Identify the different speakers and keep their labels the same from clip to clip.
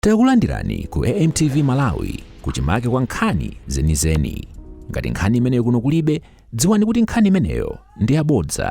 Speaker 1: Takulandirani ku AMTV Malawi, kuchimake kwa nkhani zenizeni. Ngati nkhani imeneyo kuno kulibe, dziwani kuti nkhani imeneyo ndi yabodza.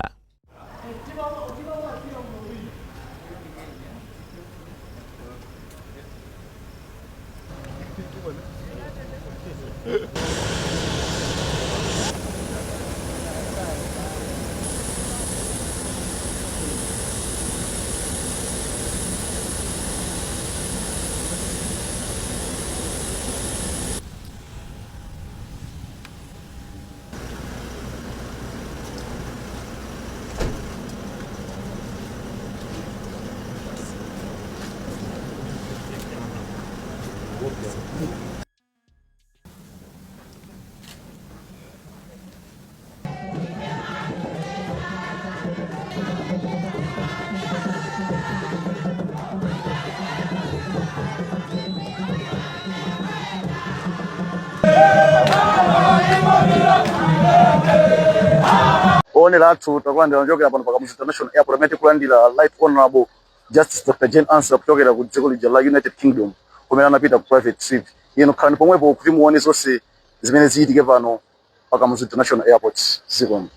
Speaker 2: Onera athu, takulandira kuchokera pano pa Kamuzu International Airport amene tikulandira Right Honorable Justice Dr. Jane Ansah kuchokera ku dziko lija la United Kingdom, kumene anapita ku private trip. Inu khalani pomwepo kuti muone zonse zimene ziyitike pano pa Kamuzu International Airport. Zikomo.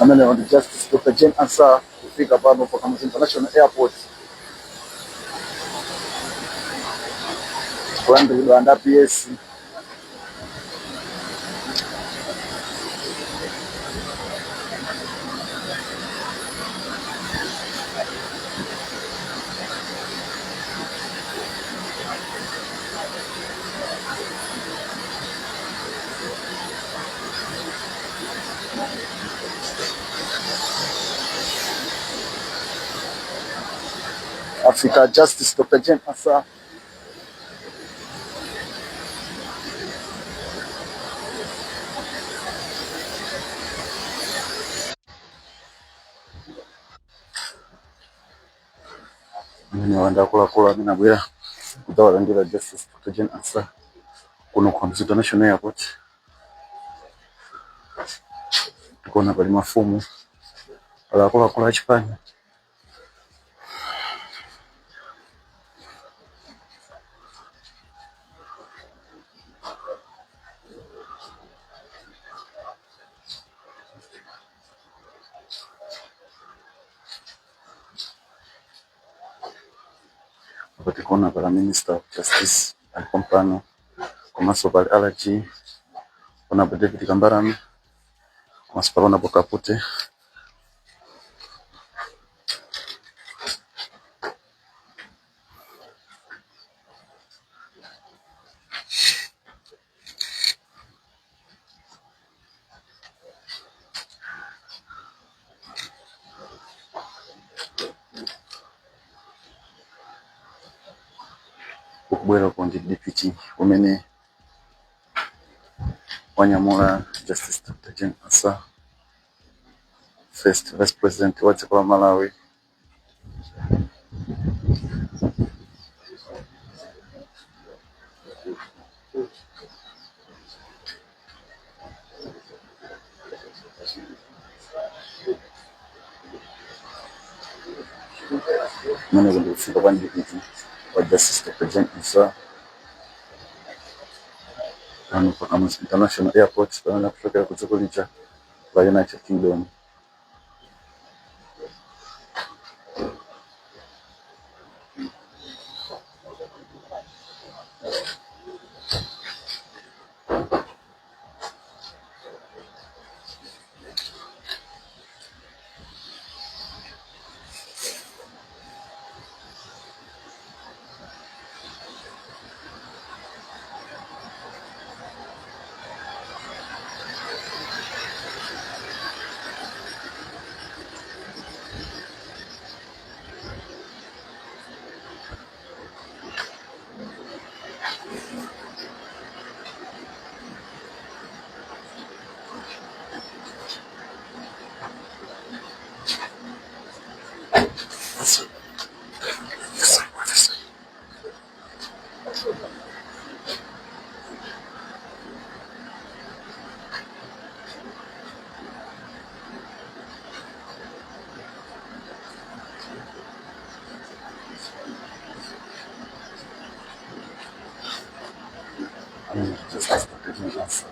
Speaker 2: Amene ndi Justice Dr. Jane Ansah kufika pano pa Kamuzu International Airport, kulandiridwa ndi a PS. Afika Justice Dr. Jane Ansah. Amene ndi akuluakulu amene abwera kudzawalandira Justice Dr. Jane Ansah kuno ku Kamuzu International Airport. Tikuona pali mafumu, pali akuluakulu achipani. Apa tikuona pala Minister of Justice alipo pano, komanso pali RG Honorable David Kambarami, komanso pali Honorable Kapute. Ukubwera uko ndi deputy umene wanyamula Justice Dr. Jane Ansah, first vice president wa dziko la Malawi. Kumeneko ndi kufika kwa deputy wa Justice Dr. Jane Ansah pano pa Kamuzu International Airport, pamene akuchokera ku dziko lija la United Kingdom. Justice Dr. Jane Ansah.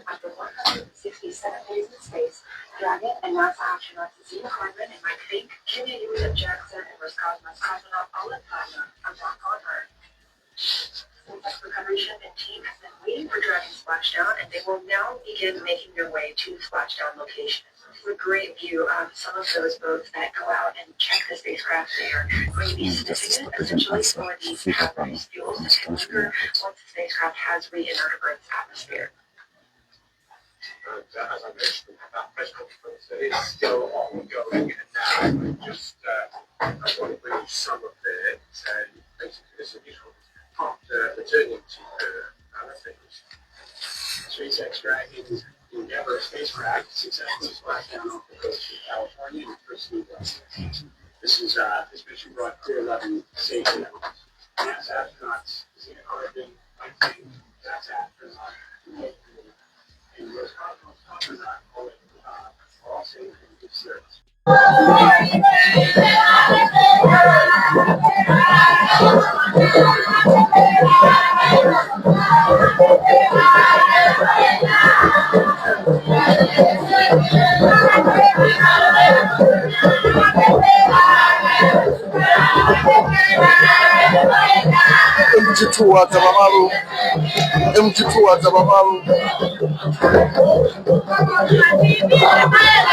Speaker 3: After 167 days in space, Dragon and NASA astronauts Zena Cardman and Mike Fincke, Kimya Youssef Jackson, and Roscosmos cosmonaut Oleg Platonov are back on Earth. SpaceX recovery ship and team have been waiting for Dragon splashdown, and they will now begin making their way to the splashdown location. This is a great view of some of those boats that go out and check the spacecraft. They are going to be
Speaker 2: Justice
Speaker 3: sniffing it,
Speaker 2: Dr. Jane
Speaker 3: essentially,
Speaker 2: Ansah
Speaker 3: for the
Speaker 2: kufika pano
Speaker 3: hazardous fuels
Speaker 2: pa
Speaker 3: that can
Speaker 2: International
Speaker 3: linger
Speaker 2: Airport.
Speaker 3: once the spacecraft has re-entered Earth's atmosphere.
Speaker 4: And as I mentioned, that press conference is still ongoing now. Just I want to bring you some of the basically this initial after returning to Earth and I think SpaceX Dragon Endeavour spacecraft successfully splashed down off the coast of California in first move. This mission brought Crew 11 safely. NASA astronauts Zena Cardman, Mike Fincke, NASA astronaut and Roscosmos cosmonaut Oleg Platonov are all safe and in good spirits.
Speaker 2: MG2 wadza pamalo, MG2 wadza pamalo.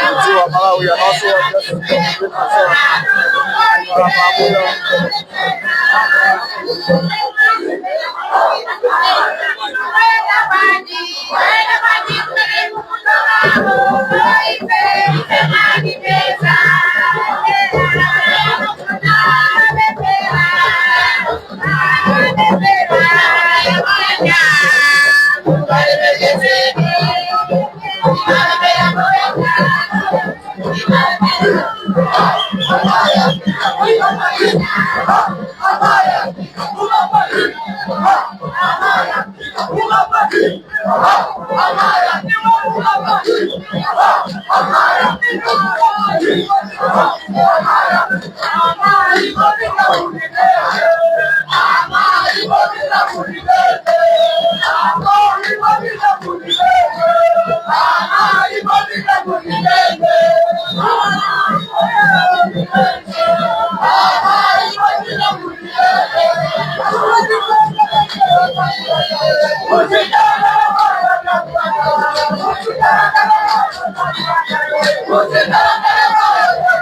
Speaker 2: Kudziwa Malawi anawasowa Justice Dr. Jane Ansah amabwera.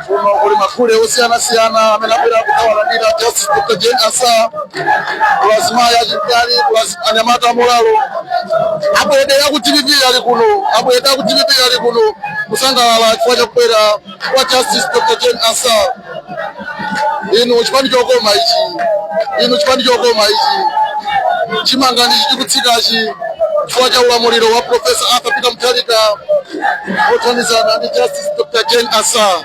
Speaker 2: Kuno kuli magule osiyanasiyana amene abwera kudzawalandira Justice Dr. Jane Ansah, kuli azimayi achitali, kuli anyamata amulalo. Abwedera ku DPP ali kuno, abwedera ku DPP ali kuno kusangalala chifukwa chakubwera kwa Justice Dr. Jane Ansah. Inu, chipani chokoma ichi, inu, chipani chokoma ichi. Chimanga ndi chikutsikachi chifukwa cha ulamuliro wa Professor Arthur Peter Mutharika othandizana ndi Justice Dr. Jane Ansah.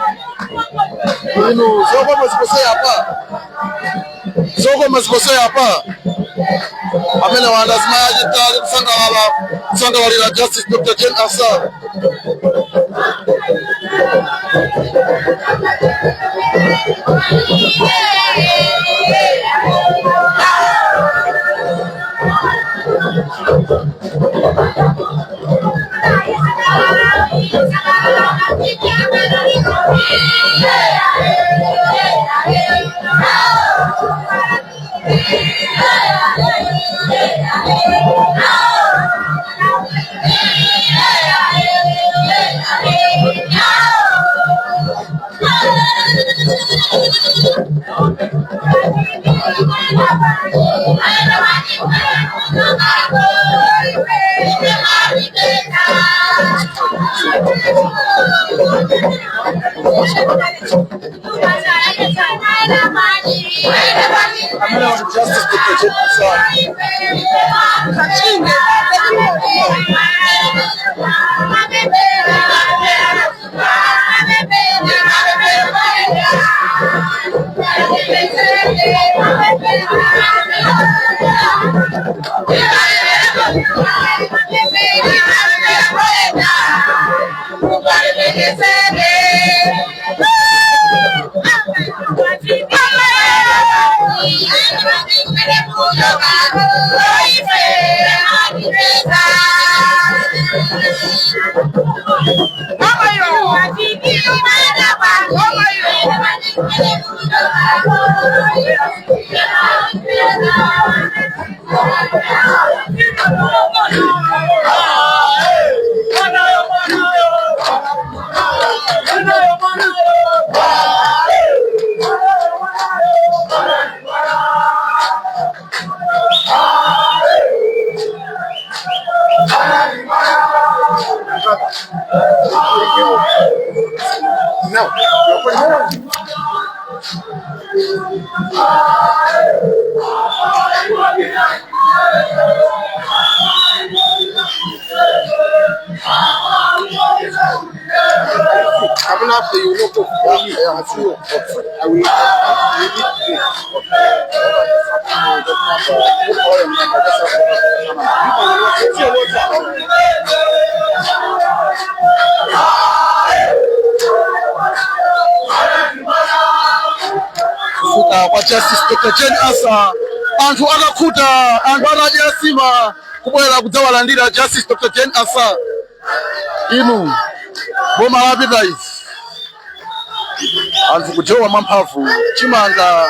Speaker 2: Inu, zokoma ziposea apa, zokoma ziposea apa. Amene wanda azimayi achitali kusangalala, kusangalalira Justice Dr. Jane Ansah. Amene wati Justice Dr. Jane Ansah.
Speaker 4: Coming up, you know, yeah, I see you. I will.
Speaker 2: Kufika kwa Justice Dr. Jane Ansah, anthu akakhuta, anthu atadya nsima, kubwera kudzawalandira Justice Dr. Jane Ansah. Inu, boma lapita izi, anthu kujowa mwamphamvu chimanga.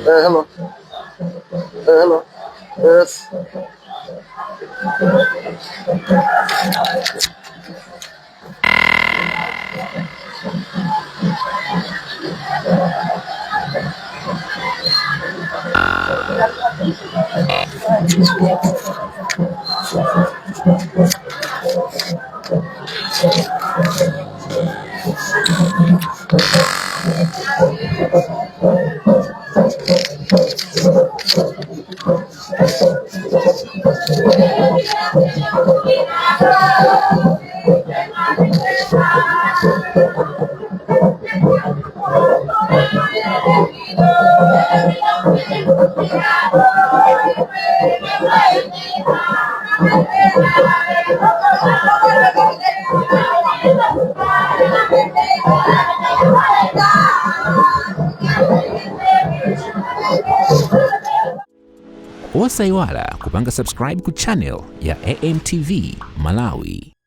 Speaker 2: Hello. Hello. Yes.
Speaker 1: Osayiwala kupanga subscribe ku channel ya AMTV Malawi.